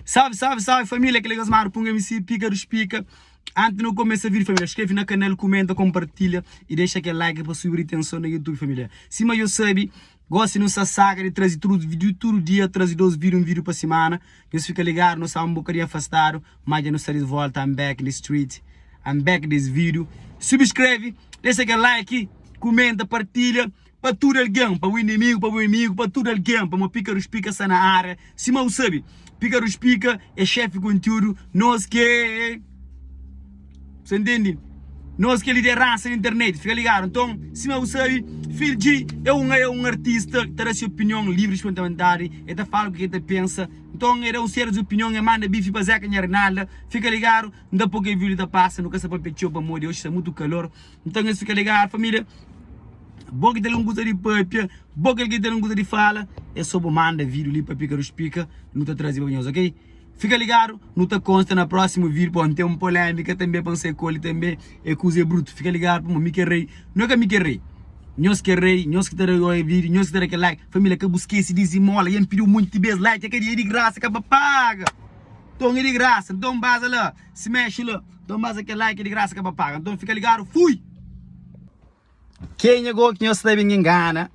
Salve, salve, salve família, kel é Gosmar Punga MC, Pika dos Pika. Antes nu começa vídeo família, inscreve na canal, comenta, compartilha e deixa aquele like pa subir retenção na YouTube família. Sima eu sabe, gosto nu sa saga de trazer tudo vídeo tudo dia, trazer dois vídeos, um vídeo pa semana. Nhos fica ligado, nu sta um bocadinho afastado, mas já nu sta de volta, I'm back in the street. I'm back this vídeo. Subscreve, deixa aquele like, comenta, partilha. Pa tudu algen, pa bu inimigu, pa bu amigu, pa tudu algen, pamo Píkarus Pika sta na ária. Sima bu sabe, Píkarus Pika é xéfi kontiúdu, nos ki é. Sa ntende? Nos ki é lideransa na internet, fika ligadu. Nton, sima bu sabe, Phil G é un é un artista ki ta da se opinion livri, espontamentadi, el ta fala ku ke el ta pensa. Nton, el da un série di opinion, el manda bifi pa Zeca Nha Rinalda. Fika ligadu, N ta pô kel vídiu ta pasa, nu ka sta papia txeu pamodi oxi sta mutu kalor. Nton es fika ligadu, família. Bo ki ten algun kuza di papia, bo kel ki ten algun kuza di fala, é so bu manda vídeo li pa Píkarus Pika, nu ta traze pa nhos, ok? Fika ligadu, nu ta konsta na prósimu vídeo, pô, ten un polémika tanbe pa N sai ku el tanbe, é kuza é brutu. Fika ligadu pamodi mi ki é rei, nu é ka mi ki é rei, nhos ki é rei, nhos ki ta da oi vídeo, nhos ki ta da kel like. Família, ka bu skese di zimola, dja N pidi-u monti bês, like é ka di é di grasa, ka pa paga. Nton é di grasa, nton baza la. Smash la, nton baza kel like di grasa ka pa paga, nton fika ligadu, fui! Kenha go ki nhos ta ben ingana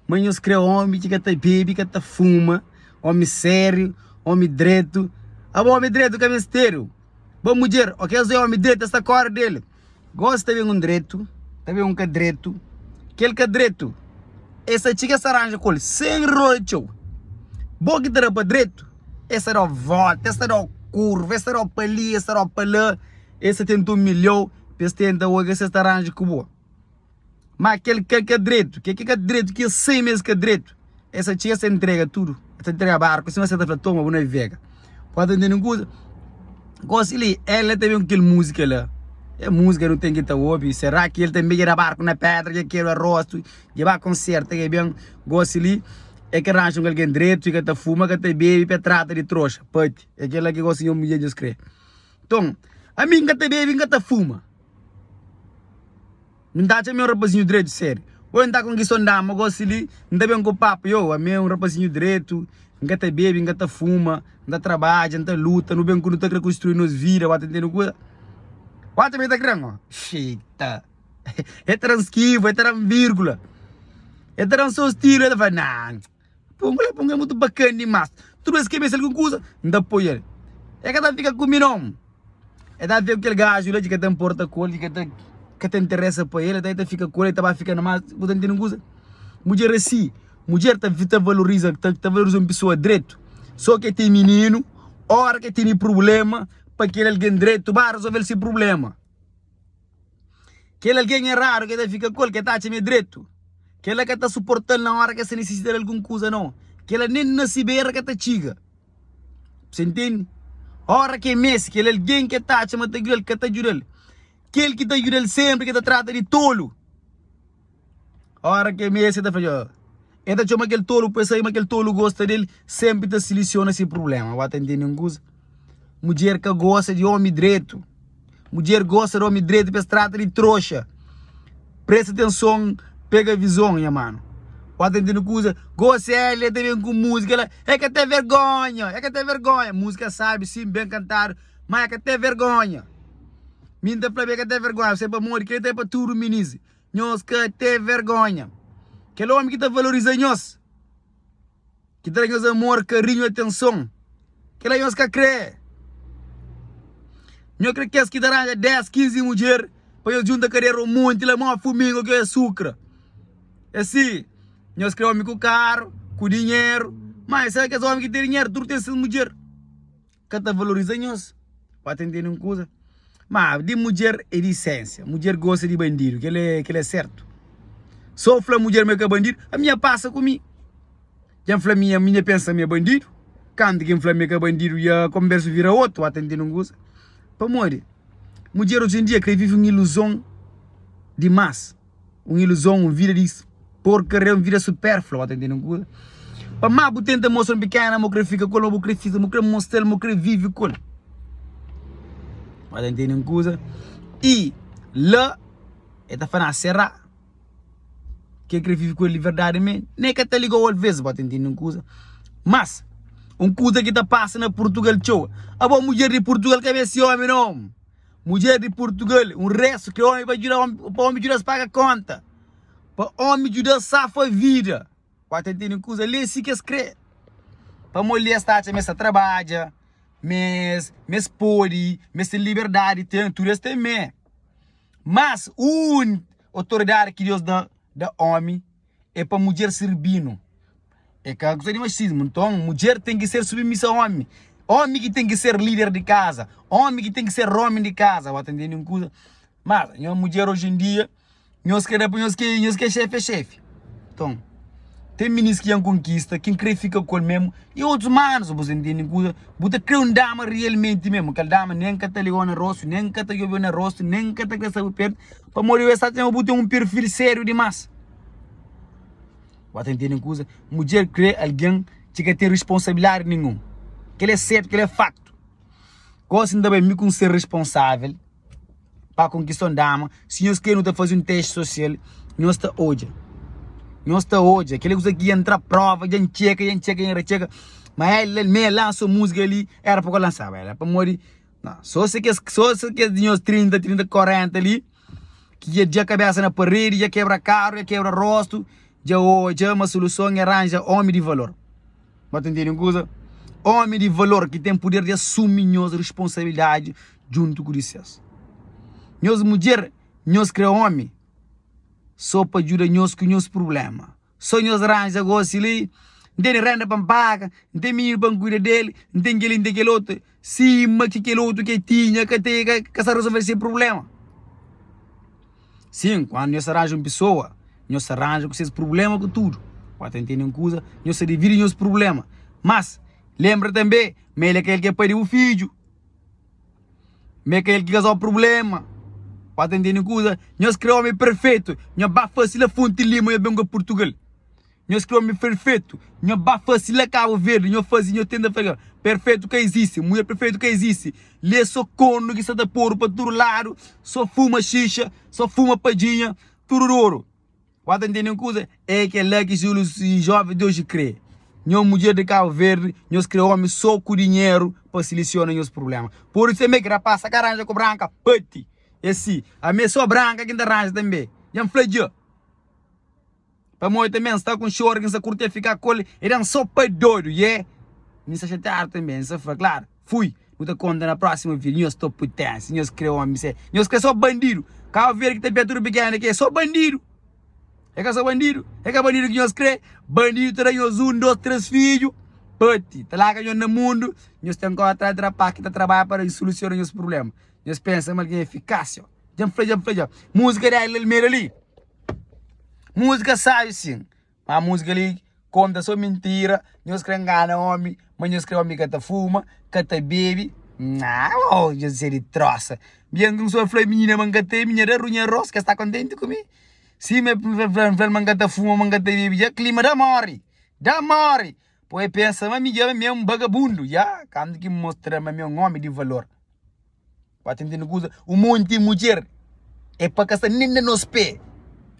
ma nhos kre omi ki ka ta bebi, ka ta fuma, omi sériu, omi dretu, abo omi dretu ka mestedu, bo mudjer o kes omi dretu es ta kore del. Gosi ta ben un dretu, ta ben un ka dretu, kel ka dretu es ta txiga es ta ranja ku el sen rola txeu. Bo ki ta da pa dretu, es ta da-u volta, es ta da-u kurva, es ta da-u pa li, es ta da-u pa la, es ta tenta umilha-u pa es tenta odja si es ta ranja ku bo. Ma kel ka ka dretu, kel ki ka dretu, ki es sai ma es ka dretu, es ta txiga es ta intrega tudu, es ta intrega barku, sima es ta fla, toma bu navega. Pode ta ntende un kuza? Gosi li, el ta ben ku kel múzika la, e múzika nu ten ki ta obi, sera ki el tanbe dja da barku na pedra, dja kebra rostu, dja ba konserta, dja ben, gosi li, e ka ranja un algen dretu, e ka ta fuma, ka ta bebe, pa e trata di troxa, pati, e kel la ki gosi nha mudjer dja kre. Nton, ami N ka ta bebe, N ka ta fuma. N ta atxa mi un rapazinhu dretu sériu. Oi, N ta konkista un dama gosi li, N ta ben ku papu, yo, ami é un rapazinhu dretu, N ka ta bebe, N ka ta fuma, N ta trabadja, N ta luta, nu ben ku nu ta kre konstrui nos vida, ba ta ntende kuza? Bu atxa ma e ta kre-m? Ó, xita! E ta da-m skiva, e ta da-m vírgula, e ta da-m so stilu, e ta fla, nah. Pungu la pungu é mutu bakan dimas. Tudu bes ki meste algun kuza, N ta apoia-l. E ka ta fika ku mi non. E ta fika ku kel gaju la ki ka ta nporta ku el, ki ka ta ka ta interesa pa el, e ta fika ku el, e ta ba fika na mas. Bu ta ntende un kuza? Mudjer é si. Mudjer ta ta valoriza ta ta valoriza un pesoa dretu. So ki e ten mininu, ora ki e tene prubléma, pa kel algen dretu ba rezolve-l se prubléma. Kel algen eradu ki el ta fika ku el, ki el ta atxa ma é dretu, kel-la ka ta suporta-l na óra ki el sta nisisita di algun kuza, nau. Kel-la nen na se bera ka ta txiga. Bu ntende? Óra ki el meste, kel algen ki el ta atxa ma ta djuda-l, ka ta djuda-l. Kel ki ta djuda-l sénpri, ki el ta trata di tolu. Ora ke meste ta fla, E ta txoma kel tolu pa e sabe ma kel tolu gosta del, senpri ta silisiona si prublema. Ba ta ntende un kuza? Mudjer ka gosta di omi dretu. Mudjer gosta di omi dretu pa es trata di troxa. Presta atenson, pega vizon, nha manu. Ba ta ntende un kuza? Gosi el e ta ben ku muzika la, e ka ten vergonha, e ka ten vergonha. Muzika sabi sin, ben kantadu, ma e ka ten vergonha. Mi N ta fla ma e ka ten vergonha, se pamodi kel-li ta bai pa tudu minis. Nhos ka ten vergonha. Kel ómi ki ta valoriza nhos, ki ta da nhos amor, karinhu, atenson, kel-la nhos ka krê. Nhos krê kes ki ta ranja 10, 15 mudjer pa nhos djunta kadera un monti la mó fuminga ki é sukra. É si, nhos krê ómi ku karu, ku dinheru, má é kes ómi ki ten dinheru tudu ten ses mudjer. Ka ta valoriza nhos. Ba ta ntende un kuza? Ma di mudjer é di isensia. Mudjer gosta di bandidu. Kel é, kel é sertu. So fla mudjer ma é ka bandidu, a minha pasa ku mi. Dja N fla minha, minha pensa ma é bandidu. Kantu ki N fla ma é ka bandidu, dja konbersu vira otu. Ba ta ntende un kuza? Pamodi? Mudjer oji en dia kre vive un iluzon dimás. Un iluzon, un vida di porkaria, un vida superflua, ta ntende un kuza? Pa má bu tenta mostra un pikena ma bu kre fika ku el, ma bu kre fika, ma bu kre mostra-l, ma bu kre vive ku el. Ba ta ntende un kuza? I la e ta fla, será ki el kre vive ku el di verdadi mê? Nen ka ta liga-u alvês, ba ta ntende un kuza? Mas. Un kuza ki ta pasa na Purtugal txeu. Abo mudjer di Purtugal ka meste omi no. Mudjer di Purtugal, un restu kre omi pa djuda pa omi djuda-s paga konta. Pa omi djuda-s safa vida. Ba ta ntende kuza li é si ki es kre. Pamodi li es ta atxa ma es ta trabadja, ma es ma es pode, ma es ten liberdadi, ten, tudu es ten mê. Mas un otoridadi ki Deus da da omi é pa mudjer sirbi-nu. É ka kuza di machismu. Nton, mudjer ten ki ser submisa omi. Omi ki ten ki ser lider di kaza, omi ki ten ki ser omi di kaza. Ba ta ntende un kuza? Mas, nha mudjer oji en dia. Nhos kre da pa nhos ki nhos ki é xefi é xefi. Nton, ten minis ki dja N konkista, ki N kre fika ku el memu, i otus manus, bu sa ntende kuza? Bu ta kre un dama rialmenti memu, kel dama nen ka ta ligau na rostu, nen ka ta djobe-u na rostu, nen ka ta kre sta bu pertu, pamodi es ta atxa ma bu ten un perfil sériu dimas. Bu ta ntende kuza? Mudjer kre algen ki ka ten risponsabilidadi ninhun. Kel-la é sertu, kel-la é faktu. Gosi N ta bai mi ku N ser risponsavel. Pa konkista un dama, si nhos kre nu ta faze un testi sosial, nhos ta odja. Nhos ta odja, kel kuza ki entra prova, dja N txeka, dja N txeka, dja N retxeka, ma el el me lansa un múzika li, era pa ka lansaba, era pamodi, na, so si kes, so si kes di nhos 30, 30, 40 li, ki dja dja kabesa na paredi, dja kebra karu, dja kebra rostu, dja odja ma soluson é ranja omi di valor. Ba ta ntende un kuza? Omi di valor ki ten puder di asumi nhos responsabilidadi djuntu ku di ses. Nhos mudjer, nhos kre omi so pa djuda nhos ku nhos prublema. So nhos ranja gosi li, N tene renda pa N paga, N ten mininu pa N kuida del, N ten kel-li, N ten kel otu. Sima ki kel otu ki el tinha ka te ka sa rezolve se prublema. Sin, kuandu nhos ta ranja un pesoa, nhos ta ranja ku ses prublema ku tudu. Ba ta ntende un kuza? Nhos ta dividi nhos prublema. Mas, lenbra tanbe ma el é ka el ki é pai di bu fidju. Ma é ka el ki kazau prublema. Ba ta ntende un kuza? Nhos kre omi perfeitu, nhos ba fase la Fonte Lima, nhos ben ka Purtugal. Nhos kre omi perfetu, nho ba fase la Cabo Verde, nho faze, nho tenta fla perfetu ka existe, mulher perfetu ka existe, li é so corno ki sa ta podu pa tudu ladu, so fuma xixa, so fuma padjinha, tudu dodu. Ba ta ntende un kuza? É kela ki jovens di oji kre. Nho mudjer di Cabo Verde, nhos kre omi so ku dinheru pa silisiona nhos prublema. Pur isu tanbe ki rapaz sa ka ranja ku branka, pati! É si, ami é so branka ki N ta ranja tanbe, dja N fla dja. Pamodi tanbe N sta ku un xori ki N sta kurti fika ku el, e da-m so pa dodu, ye! Mi sta xatiadu tanbe, N sta fla, klaru, fui! Nu ta konta na prósimu vídiu. Nhos sta putensi, nhos kre omi se, nhos kre so bandidu. Kabu Verdi ki ta pia tudu pikenu ki é so bandidu. É ka so bandidu? É ka bandidu ki nhos kre? Bandidu ta da nhos un, dos, tres fidju, pati, ta larga nhos na mundu, nhos ten kóre tras di rapaz ki ta trabadja pa solusiona nhos prubléma. Nhos pensa ma algen é efikás, ô. Dja N fla, dja N fla dja. Múzika di Aila Almeida li. Múzika sábi sim, ma múzika li konta só mintira, nhos kre ngana omi, ma nhos kre omi ka ta fuma, ka ta bebe, nau, nhos é di trosa. Bien ki N só fla minina ma N ka ta minha da runha ros ke sta kontenti ku mi, sima N fla-l ma N ka ta fuma, ma N ka ta bebe, dja klima da mori, da mori, po e pensa ma mi dja mi é un bagabundu, ya, kantu ki N mostra ma mi é un omi di valor. Ba ta ntende kuza? Un monti mudjer é pa ka sta nen na nos pé.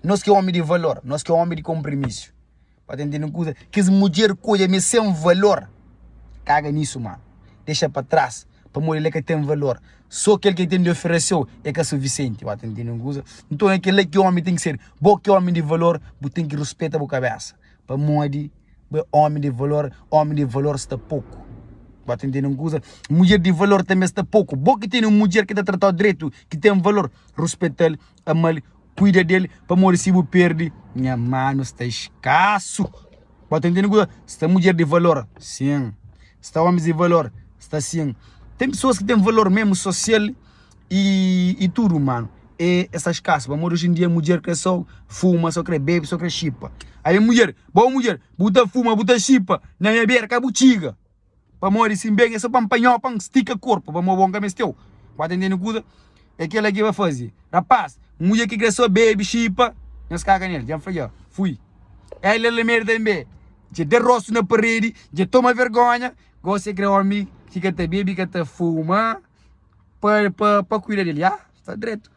Nos ki é omi di valor, nos ki é omi di konprimisu. Ba ta ntende kuza? Kes mudjer ku odja ma é sen valor, kaga nisu, manu. Dexa pa tras, pamodi el ka ten valor. So kel ki el ten di oferese-u é ka sufisienti. Ba ta ntende kuza? Nton é kel-la ki omi ten ki ser. Bo ki é omi di valor, bu ten ki ruspeta bu kabesa. Pamodi bo é omi di valor, omi di valor sta poku. Bo ta ntende un kuza? Mudjer di valor tanbe sta poku. Bo ki tene un mudjer ki ta tratau dretu, ki ten valor, ruspetal, amal, kuida del, pamodi si bu perde, nha manu, sta skasu. Bo ta ntende un kuza? Sta mudjer di valor, sin. Sta omis di valor, sta sin. Ten pesoas ki ten valor mesmu sosial i, i tudu, manu. E sta skasu, pamodi oji en dia mudjer kre so fuma, so kre bebe, so kre xipa. Aí mudjer, bo mudjer, bu ta fuma, bu ta xipa, na nha bera ka bu txiga. Pamodi si N ben é so pa N panhau, pa N stika korpu, pamodi bo N ka mesteu. Bu ta ntende kuza? É kela ki ba faze. Rapaz, mudjer ki kre so bebe, xipa, nhos kaga nel. Dja N fla dja, fui. El el meri tanbe, dja da rostu na paredi, dja toma vergonha, gosi e kre omi ki ka ta bebe, ka ta fuma, pa, pa, pa kuida del. Ya, sta dretu.